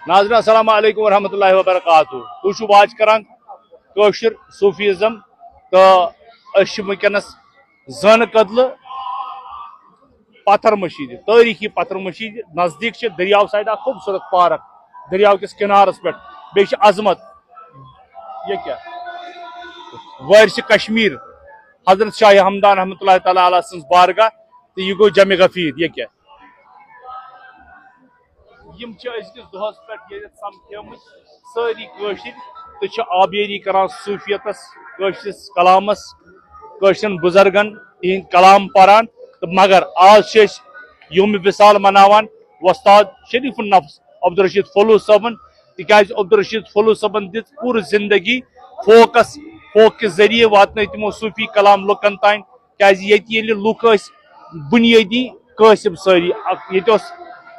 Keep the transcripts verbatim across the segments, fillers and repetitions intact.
ناظرین، السلام علیکم ورحمۃ اللہ وبرکاتہ۔ تُہۍ چھِو واچ کران کٲشُر صوفیزم، تہٕ أسۍ چھِ وٕنکیٚنَس زٲنہٕ کدلہٕ پتھر مشیٖد، تٲریٖخی پتھر مشیٖد۔ نزدیٖک چھِ دٔریاو سایڈ اکھ خوٗبصوٗرت پارک، دٔریاو کِس کِنارَس پٮ۪ٹھ۔ بیٚیہِ چھِ عظمت، یہِ کیٛاہ؟ وٲرثِ کشمیٖر حضرت شاہ ہمدان رحمتہ اللہ تعالیٰ علیہ سٕنٛز بارگاہ، تہٕ یہِ گوٚو جمِ غفیٖر۔ یہِ کیٛاہ؟ یِم چھِ أزکِس دۄہس پٮ۪ٹھ ییٚتٮ۪تھ سمکھیمٕتۍ سٲری کٲشِرۍ تہٕ چھِ آبیٲری کران صوٗفیتس، کٲشرِس کلامس، کٲشرٮ۪ن بُزرگن تِہِنٛدۍ کلام پران۔ تہٕ مگر آز چھِ أسۍ یومِ وِصال مناوان وۄستاد شریف النفس عبدالرشید پھوٚلوٗ صٲبن، تِکیازِ عبدالرشید پھوٚلوٗ صٲبن دِژ پوٗرٕ زندگی فوکس، فوک کہِ ذٔریعہٕ واتنٲے تِمو صوٗفی کلام لُکن تام۔ کیازِ ییٚتہِ ییٚلہِ لُکھ ٲسۍ بُنیٲدی کٲسِب سٲری، اکھ ییٚتہِ اوس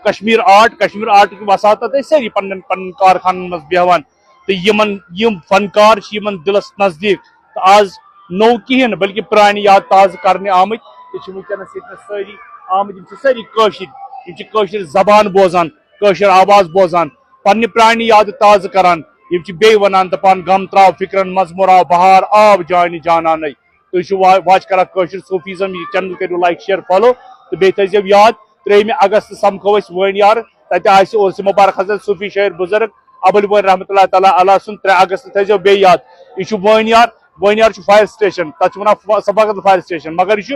کشمیر آرٹ، کشمیر آرٹٕکۍ وساطت ٲسۍ سٲری پننٮ۪ن پننٮ۪ن کارخانن منٛز بیٚہوان، تہٕ یِمن یِم فنکار چھِ یِمن دِلس نزدیٖک۔ تہٕ آز نوٚو کِہیٖنۍ نہٕ، بلکہِ پرٛانہِ یاد تازٕ کرنہِ آمٕتۍ۔ تہٕ چھِ وٕنکیٚنس ییٚتہِ سٲری آمٕتۍ، یِم چھِ سٲری کٲشِرۍ، یِم چھِ کٲشِر زبان بوزان، کٲشِر آواز بوزان، پننہِ پرٛانہِ یادٕ تازٕ کران۔ یِم چھِ بیٚیہِ ونان، دپان، "غم تراو فکرن منٛز، مُراو بہار آو جانہِ جانانَے۔" تُہۍ چھِو وا-، واچ کران کٲشُر صوفیزم، یہِ چینل کٔرِو لایک، شیئر، فالو، تہٕ بیٚیہِ تھٲیزیو یاد، ترٛیٚیِمہِ اگست سمکھو أسۍ وٲنۍ یار، تتہِ آسہِ عرس مبارک حضرت صوفی شٲعر بُزرگ ابوالوٲنۍ رحمتہ اللہ تعالیٰ علیہ سُنٛد۔ ترٛےٚ اگست تھٲیزیو بیٚیہِ یاد۔ یہِ چھُ وٲنۍ یار، وٲنۍ یار چھُ فائر سٹیشن، تتھ چھِ ونان ف-، صفاقت فائر سٹیشن، مگر یہِ چھُ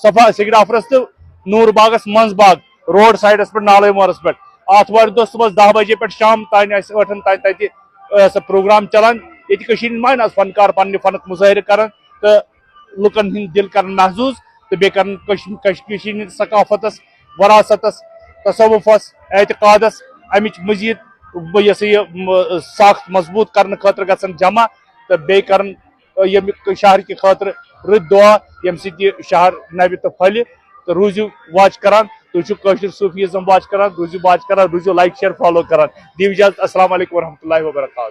صفا سیگرافرس تہٕ نور باغس منٛز باغ، روڈ سایڈس پٮ۪ٹھ، نالے مورس پٮ۪ٹھ۔ آتھوارِ دۄہ صبحس دَہ بجے پٮ۪ٹھ شام تام آسہِ ٲٹھن تام تتہِ، آ، سُہ پروگرام چلان۔ ییٚتہِ کٔشیٖرِ ہٕنٛدۍ منٛز آسہِ فنکار پننہِ فنُک مظٲہرٕ کران تہٕ لُکن ہٕنٛدۍ دِل کران محظوظ، تہٕ بیٚیہِ کران کٔش-، کٔش-، کٔشیٖرِ ہٕنٛدِس ثقافتس، وراثتس، تصوفس، اعتقادس، امِچ مزید، یہِ ہسا یہِ، م-، ساخت مضبوٗط کرنہٕ خٲطرٕ گژھان جمع، تہٕ بیٚیہِ کران، آ، ییٚمہِ شہر کہِ خٲطرٕ رٕتۍ دُعا، ییٚمہِ سۭتۍ یہِ شہر نوِ تہٕ پھۄلہِ۔ تہٕ روٗزِو واچ کران، تُہۍ چھِو کٲشُر صوفیزم واچ کران، روٗزِو واچ کران، روٗزِو لایک، شیئر، فالو کران۔ دِیِو اجازت، السلام علیکم ورحمۃ اللہ وبرکاتہ۔